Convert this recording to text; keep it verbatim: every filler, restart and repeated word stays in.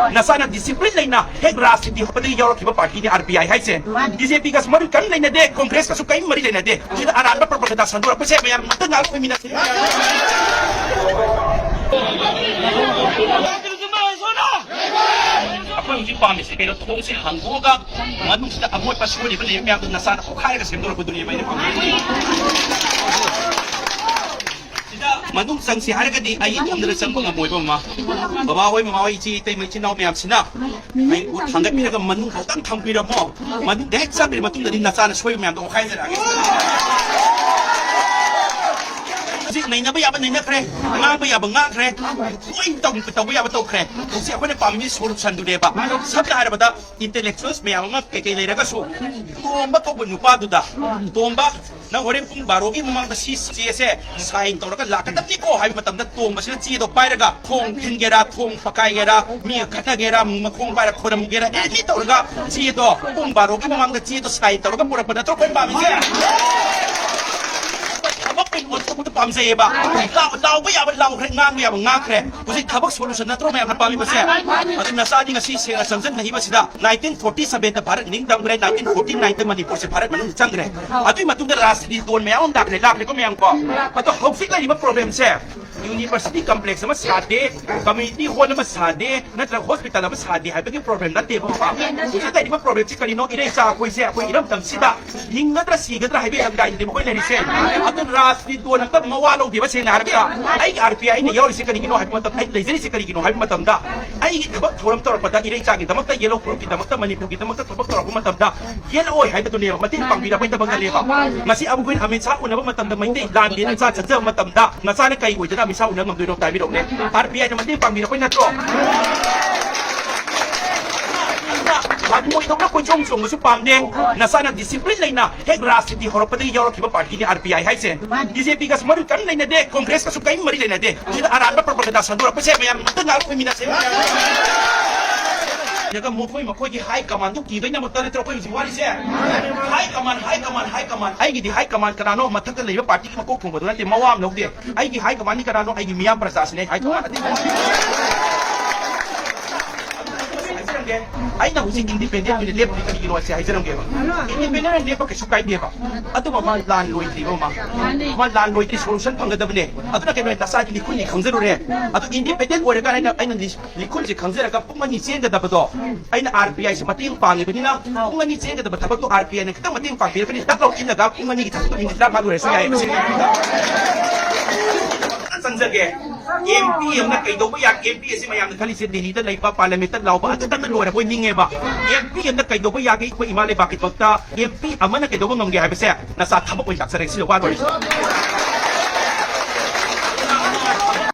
ꯅꯁꯥꯅ ꯗꯤꯁꯤꯄ꯭ꯂꯤꯟ ꯂꯩꯅ ꯍꯦꯛ ꯔꯥꯖꯅꯤꯇꯤ ꯍꯧꯔꯛꯄꯗꯒꯤ ꯌꯥꯎꯔꯛꯈꯤꯕ ꯄꯥꯔꯇꯤꯅꯤ ꯑꯥꯔ ꯄꯤ ꯑꯥꯏ ꯍꯥꯏꯁꯦ꯫ ꯕꯤ ꯖꯦ ꯄꯤꯒꯁꯨ ꯃꯔꯤ ꯀꯔꯤꯝ ꯂꯩꯅꯗꯦ, ꯀꯣꯡꯒ꯭ꯔꯦꯁꯀꯁꯨ ꯀꯔꯤꯝ ꯃꯔꯤ ꯂꯩꯅꯗꯦ꯫ ꯁꯤꯗ ꯑꯔꯥꯟꯕ ꯄ꯭ꯔꯣꯄꯒꯦꯟꯗꯥ ꯁꯟꯗꯣꯔꯛꯄꯁꯦ ꯃꯌꯥꯝ ꯑꯃꯨꯛꯇ ꯉꯥꯛ ꯑꯣꯏꯃꯤꯟꯅꯁꯤ꯫ ꯑꯩꯈꯣꯏ ꯍꯧꯖꯤꯛ ꯄꯥꯝꯃꯤꯁꯦ ꯀꯩꯅꯣ? ꯊꯣꯡꯁꯦ ꯍꯥꯡꯗꯣꯛꯑꯒ ꯃꯅꯨꯡꯁꯤꯗ ꯑꯃꯣꯠꯄ ꯁꯣꯏꯔꯤꯕ ꯂꯩꯕ ꯃꯌꯥꯝꯗꯨ ꯅꯁꯥꯅ ꯄꯣꯛꯈꯥꯏꯔꯒ ꯁꯦꯝꯗꯣꯔꯛꯄꯗꯨꯅꯦꯕ ꯑꯩꯅ ꯄꯥꯝꯃꯤꯁꯦ꯫ ꯁꯤꯗ ꯃꯅꯨꯡ ꯆꯪꯁꯤ ꯍꯥꯏꯔꯒꯗꯤ ꯑꯩ ꯏꯇꯣꯝꯗꯅ ꯆꯪꯕ ꯉꯝꯃꯣꯏꯕ, ꯃꯃꯥ꯫ ꯕꯕꯥ ꯍꯣꯏ, ꯃꯃꯥ ꯍꯣꯏ, ꯏꯆꯦ, ꯏꯇꯩꯃ, ꯏꯆꯤꯟ ꯏꯅꯥꯎ ꯃꯌꯥꯝꯁꯤꯅ ꯑꯩ ꯊꯥꯡꯒꯠꯄꯤꯔꯒ ꯃꯅꯨꯡ ꯐꯥꯎꯇꯪ ꯊꯝꯕꯤꯔꯝꯃꯣ꯫ ꯃꯅꯨꯡꯗ ꯍꯦꯛ ꯆꯪꯈ꯭ꯔ ꯃꯇꯨꯡꯗꯗꯤ ꯅꯆꯥꯅ ꯁꯣꯏꯕ ꯃꯌꯥꯝꯗꯣ ꯑꯣꯈꯥꯏꯖꯔꯛꯑꯒꯦ꯫ ꯍꯧꯖꯤꯛ ꯅꯩꯅꯕ ꯌꯥꯕ ꯅꯩꯅꯈ꯭ꯔꯦ, ꯉꯥꯡꯕ ꯌꯥꯕ ꯉꯥꯡꯈ꯭ꯔꯦ, ꯂꯣꯏ ꯇꯧ-, ꯇꯧꯕ ꯌꯥꯕ ꯇꯧꯈ꯭ꯔꯦ꯫ ꯍꯧꯖꯤꯛ ꯑꯩꯈꯣꯏꯅ ꯄꯥꯝꯃꯤꯁꯤ ꯁꯣꯂꯨꯁꯟꯗꯨꯅꯦꯕ꯫ ꯁꯝꯅ ꯍꯥꯏꯔꯕꯗ, ꯏꯟꯇꯦꯂꯦꯛꯆꯨꯋꯦꯜꯁ ꯃꯌꯥꯝ ꯑꯃ ꯀꯩꯀꯩ ꯂꯩꯔꯒꯁꯨ, ꯇꯣꯝꯕ ꯀꯧꯕ ꯅꯨꯄꯥꯗꯨꯗ, "ꯇꯣꯝꯕ, ꯅꯪ ꯍꯣꯔꯦꯟ ꯄꯨꯡ ꯕꯥꯔꯣꯒꯤ ꯃꯃꯥꯡꯗ ꯁꯤ ꯆꯦꯁꯦ ꯁꯥꯏꯟ ꯇꯧꯔꯒ ꯂꯥꯛꯀꯗꯕꯅꯤꯀꯣ" ꯍꯥꯏꯕ ꯃꯇꯝꯗ, ꯇꯣꯝꯕꯁꯤꯅ ꯆꯦꯗꯣ ꯄꯥꯏꯔꯒ ꯊꯣꯡ ꯊꯤꯟꯒꯦꯔꯥ, ꯊꯣꯡ ꯄꯀꯥꯏꯒꯦꯔꯥ, ꯃꯤꯒ ꯈꯠꯅꯒꯦꯔꯥ, ꯃꯈꯣꯡ ꯄꯥꯏꯔ ꯈꯣꯏꯔꯝꯒꯦꯔꯥ, ꯑꯦꯅꯤ ꯇꯧꯔꯒ ꯆꯦꯗꯣ ꯄꯨꯡ ꯕꯥꯔꯣꯒꯤ ꯃꯃꯥꯡꯗ ꯆꯦꯗꯣ ꯁꯥꯏꯟ ꯇꯧꯔꯒ ꯄꯨꯔꯛꯄ ꯅꯠꯇ꯭ꯔꯣ ꯑꯩꯈꯣꯏ ꯄꯥꯝꯃꯤꯁꯦ? ꯊꯕꯛ ꯑꯣꯏꯅ ꯑꯣꯟꯊꯣꯛꯄꯗ ꯄꯥꯝꯖꯩꯌꯦꯕ꯫ ꯂꯥꯎ-, ꯂꯥꯎꯕ ꯌꯥꯕ ꯂꯥꯎꯈ꯭ꯔꯦ, ꯉꯥꯡꯕ ꯌꯥꯕ ꯉꯥꯡꯈ꯭ꯔꯦ꯫ ꯍꯧꯖꯤꯛ ꯊꯕꯛ ꯁꯣꯂꯨꯁꯟ ꯅꯠꯇ꯭ꯔꯣ ꯃꯌꯥꯝꯅ ꯄꯥꯝꯃꯤꯕꯁꯦ? ꯑꯗꯨ ꯅꯆꯥꯗꯤ ꯉꯁꯤ ꯁꯦꯡꯅ ꯆꯪꯁꯤꯟꯅꯈꯤꯕꯁꯤꯗ, ꯅꯥꯏꯟꯇꯤꯟ ꯐꯣꯔꯇꯤ ꯁꯚꯦꯟꯗ ꯚꯥꯔꯠ ꯅꯤꯡꯇꯝꯈ꯭ꯔꯦ, ꯅꯥꯏꯟꯇꯤꯟ ꯐꯣꯔꯇꯤ ꯅꯥꯏꯟꯗ ꯃꯅꯤꯄꯨꯔꯁꯦ ꯚꯥꯔꯠ ꯃꯅꯨꯡꯗ ꯆꯪꯈ꯭ꯔꯦ꯫ ꯑꯗꯨꯒꯤ ꯃꯇꯨꯡꯗ ꯔꯥꯖꯅꯤꯇꯤ ꯗꯣꯟ ꯃꯌꯥꯝ ꯑꯃ ꯂꯥꯛꯈ꯭ꯔꯦ, ꯂꯥꯛꯈ꯭ꯔꯦꯀꯣ ꯃꯌꯥꯝ ꯀꯣ? ꯑꯗꯣ ꯍꯧꯖꯤꯛ ꯂꯩꯔꯤꯕ ꯄ꯭ꯔꯣꯕ꯭ꯂꯦꯝꯁꯦ, ꯌꯨꯅꯤꯚꯔꯁꯤꯇꯤ ꯀꯝꯄ꯭ꯂꯦꯛꯁ ꯑꯃ ꯁꯥꯗꯦ, ꯀꯝꯃ꯭ꯌꯨꯅꯤꯇꯤ ꯍꯣꯜ ꯑꯃ ꯁꯥꯗꯦ, ꯅꯠꯇ꯭ꯔꯒ ꯍꯣꯁꯄꯤꯇꯥꯜ ꯑꯃ ꯁꯥꯗꯦ ꯍꯥꯏꯕꯒꯤ ꯄ꯭ꯔꯣꯕ꯭ꯂꯦꯝ ꯅꯠꯇꯦꯕꯀꯣ꯫ ꯍꯧꯖꯤꯛ ꯂꯩꯔꯤꯕ ꯄ꯭ꯔꯣꯕ꯭ꯂꯦꯝꯁꯤ ꯀꯔꯤꯅꯣ? ꯏꯔꯩꯆꯥ ꯑꯩꯈꯣꯏꯁꯦ ꯑꯩꯈꯣꯏ ꯏꯔꯝꯗꯝꯁꯤꯗ ꯍꯤꯡꯒꯗ꯭ꯔꯥ ꯁꯤꯒꯗ꯭ꯔꯥ ꯍꯥꯏꯕꯒꯤ ꯂꯪꯗꯥꯏꯗꯅꯦꯕ ꯑꯩꯈꯣꯏ ꯂꯩꯔꯤꯁꯦ꯫ ꯑꯗꯨ ꯔꯥꯖꯅꯤꯇꯤ ꯗꯣꯟ ꯑꯝꯇ ꯃꯋꯥ ꯂꯧꯗꯦꯕ, ꯁꯦꯡꯅ ꯍꯥꯏꯔꯕꯗ꯫ ꯑꯩꯒꯤ ꯑꯥꯔ ꯄꯤ ꯑꯥꯏ ꯑꯩꯅ ꯌꯥꯎꯔꯤꯁꯦ ꯀꯔꯤꯒꯤꯅꯣ ꯍꯥꯏꯕ ꯃꯇꯝꯗ, ꯑꯩ ꯂꯩꯖꯔꯤꯁꯦ ꯀꯔꯤꯒꯤꯅꯣ ꯍꯥꯏꯕ ꯃꯇꯝꯗ, ꯑꯩꯒꯤ ꯊꯕꯛ ꯊꯧꯔꯝ ꯇꯧꯔꯛꯄꯗ, ꯏꯔꯩꯆꯥꯒꯤꯗꯃꯛꯇ, ꯌꯦꯂꯣ ꯒ꯭ꯔꯨꯞꯀꯤꯗꯃꯛꯇ, ꯃꯅꯤꯄꯨꯔꯒꯤꯗꯃꯛꯇ ꯊꯕꯛ ꯇꯧꯔꯛꯄ ꯃꯇꯝꯗ, ꯌꯦꯠꯂꯛꯑꯣꯏ ꯍꯥꯏꯕꯗꯨꯅꯦꯕ, ꯃꯇꯦꯡ ꯄꯥꯡꯕꯤꯔꯛꯄꯒꯤꯗꯃꯛꯇꯅꯦꯕ꯫ ꯉꯁꯤ ꯑꯕꯨ ꯑꯩꯈꯣꯏꯅ ꯑꯃꯤꯠ ꯁꯥꯍ ꯎꯅꯕ ꯃꯇꯝꯗ, ꯃꯩꯇꯩ ꯂꯥꯟ ꯃꯤꯅ ꯆꯥ ꯆꯠꯆꯕ ꯃꯇꯝꯗ, ꯅꯆꯥꯅ ꯀꯩ ꯑꯣꯏꯗꯅ ꯑꯃꯤꯠ ꯁꯥꯍ ꯎꯅꯕ ꯉꯝꯗꯣꯏꯅꯣ? ꯇꯥꯕꯤꯔꯛꯎꯅꯦ꯫ ꯑꯥꯔ ꯄꯤ ꯑꯥꯏꯅ ꯃꯇꯦꯡ ꯄꯥꯡꯕꯤꯔꯛꯄꯩ ꯅꯠꯇ꯭ꯔꯣ? ꯍꯪꯉꯣꯏꯗꯧꯅ ꯀꯣꯏꯆꯣꯡ ꯆꯣꯡꯕꯁꯨ ꯄꯥꯝꯗꯦ꯫ ꯅꯆꯥꯅ ꯗꯤꯁꯤꯄ꯭ꯂꯤꯟ ꯂꯩꯅ ꯍꯦꯛ ꯔꯥꯖꯅꯤꯇꯤ ꯍꯧꯔꯛꯄꯗꯒꯤ ꯌꯥꯎꯔꯛꯈꯤꯕ ꯄꯥꯔꯇꯤꯅꯤ ꯑꯥꯔ ꯄꯤ ꯑꯥꯏ ꯍꯥꯏꯁꯦ꯫ ꯕꯤ ꯖꯦ ꯄꯤꯒꯁꯨ ꯃꯔꯤ ꯀꯔꯤꯝ ꯂꯩꯅꯗꯦ, ꯀꯣꯡꯒ꯭ꯔꯦꯁꯀꯁꯨ ꯀꯔꯤꯝ ꯃꯔꯤ ꯂꯩꯅꯗꯦ꯫ ꯁꯤꯗ ꯑꯔꯥꯟꯕ ꯄ꯭ꯔꯣꯄꯒꯦꯟꯗꯥ ꯁꯟꯗꯣꯔꯛꯄꯁꯦ ꯃꯌꯥꯝ ꯑꯃꯇ ꯉꯥꯛ ꯑꯣꯏꯃꯤꯟꯅꯁꯦ꯫ ꯁꯤꯗꯒ ꯃꯈꯣꯏ, ꯃꯈꯣꯏꯒꯤ ꯍꯥꯏ ꯀꯃꯥꯟꯗꯨ ꯀꯤꯕꯩꯗꯃꯛꯇ ꯅꯠꯇ꯭ꯔꯣ ꯑꯩꯈꯣꯏ ꯍꯧꯖꯤꯛ ꯋꯥꯔꯤꯁꯦ? ꯍꯥꯏ ꯀꯃꯥꯟ, ꯍꯥꯏ ꯀꯃꯥꯟ, ꯍꯥꯏ ꯀꯃꯥꯟ꯫ ꯑꯩꯒꯤꯗꯤ ꯍꯥꯏ ꯀꯃꯥꯟ ꯀꯅꯥꯅꯣ? ꯃꯊꯛꯇ ꯂꯩꯕ ꯄꯥꯔꯇꯤꯒꯤ ꯃꯀꯣꯛ ꯊꯣꯡꯕꯗꯨ ꯅꯠꯇꯦ, ꯃꯋꯥ ꯑꯃ ꯂꯧꯗꯦ꯫ ꯑꯩꯒꯤ ꯍꯥꯏ ꯀꯃꯥꯟꯗꯤ ꯀꯅꯥꯅꯣ? ꯑꯩꯒꯤ ꯃꯤꯌꯥꯝ ꯄ꯭ꯔꯖꯥꯁꯤꯅꯦ ꯑꯩ ꯍꯥꯏ ꯀꯃꯥꯟ ꯑꯇꯩ ꯑꯩꯅ ꯍꯧꯖꯤꯛ ꯏꯟꯗꯤꯄꯦꯟꯗꯦꯟ ꯑꯣꯏꯅ ꯂꯦꯞꯄꯗꯤ ꯀꯔꯤꯒꯤꯅꯣ ꯍꯥꯏꯁꯦ ꯍꯥꯏꯖꯔꯝꯒꯦꯕ꯫ ꯏꯟꯗꯤꯄꯦꯟꯗꯦꯟ ꯑꯣꯏꯅ ꯂꯦꯞꯄ ꯀꯩꯁꯨ ꯀꯥꯏꯗꯦꯕ꯫ ꯑꯗꯨꯒ ꯃꯥ ꯂꯥꯟ ꯂꯣꯏꯗ꯭ꯔꯤꯕ ꯑꯃ, ꯃꯥ ꯂꯥꯟ ꯂꯣꯏꯗ꯭ꯔꯤ, ꯁꯣꯂꯨꯁꯟ ꯐꯪꯒꯗꯕꯅꯦ꯫ ꯑꯗꯨꯅ ꯀꯩꯅꯣ, ꯅꯆꯥꯒꯤ ꯂꯤꯈꯨꯟꯗꯤ ꯈꯪꯖꯔꯨꯔꯦ꯫ ꯑꯗꯨ ꯏꯟꯗꯤꯄꯦꯟꯗꯦꯟ ꯑꯣꯏꯔꯀꯥꯟꯗ ꯑꯩꯅ, ꯑꯩꯅ ꯂꯤ-, ꯂꯤꯈꯨꯟꯁꯦ ꯈꯪꯖꯔꯒ ꯄꯨꯡ ꯑꯅꯤ ꯆꯦꯟꯒꯗꯕꯗꯣ ꯑꯩꯅ ꯑꯥꯔ ꯕꯤ ꯑꯥꯏꯁꯦ ꯃꯇꯦꯡ ꯄꯥꯡꯉꯤꯕꯅꯤꯅ, ꯄꯨꯡ ꯑꯅꯤ ꯆꯦꯟꯒꯗꯕ ꯊꯕꯛꯇꯣ ꯑꯥꯔ ꯕꯤ ꯑꯥꯏꯅ ꯈꯤꯇꯪ ꯃꯇꯦꯡ ꯄꯥꯡꯕꯤꯔꯒꯗꯤ ꯇꯛ ꯂꯥꯎ ꯏꯜꯂꯒ ꯄꯨꯡ ꯑꯅꯤꯒꯤ ꯊꯕꯛꯇꯣ ꯃꯤꯅꯤꯠ ꯇꯔꯥꯃꯉꯥ ꯂꯣꯏꯔꯁꯨ ꯌꯥꯏ꯫ ꯃꯁꯤ ꯆꯪꯖꯒꯦ꯫ ꯑꯦꯝ ꯄꯤ ꯑꯃꯅ ꯀꯩꯗꯧꯕ ꯌꯥꯒꯦ? ꯑꯦꯝ ꯄꯤ ꯑꯁꯤ ꯃꯌꯥꯝꯅ ꯈꯜꯂꯤꯁꯦ ꯗꯦꯜꯂꯤꯗ ꯂꯩꯕ ꯄꯥꯔꯂꯤꯌꯥꯃꯦꯟꯇ ꯂꯥꯎꯕ ꯑꯗꯨꯇꯪꯅ ꯂꯣꯏꯔꯕꯣꯏ ꯅꯤꯡꯉꯦꯕ꯫ ꯑꯦꯝ ꯄꯤ ꯑꯃꯅ ꯀꯩꯗꯧꯕ ꯌꯥꯒꯦ? ꯑꯩꯈꯣꯏ ꯏꯃꯥ ꯂꯩꯕꯥꯛꯀꯤꯗꯃꯛꯇ ꯑꯦꯝ ꯄꯤ ꯑꯃꯅ ꯀꯩꯗꯧꯕ ꯉꯝꯒꯦ ꯍꯥꯏꯕꯁꯦ ꯅꯆꯥ ꯊꯕꯛ ꯑꯣꯏꯅ ꯂꯥꯛꯆꯔꯦ꯫ ꯁꯤꯗ ꯋꯥ ꯂꯣꯏꯔꯦ꯫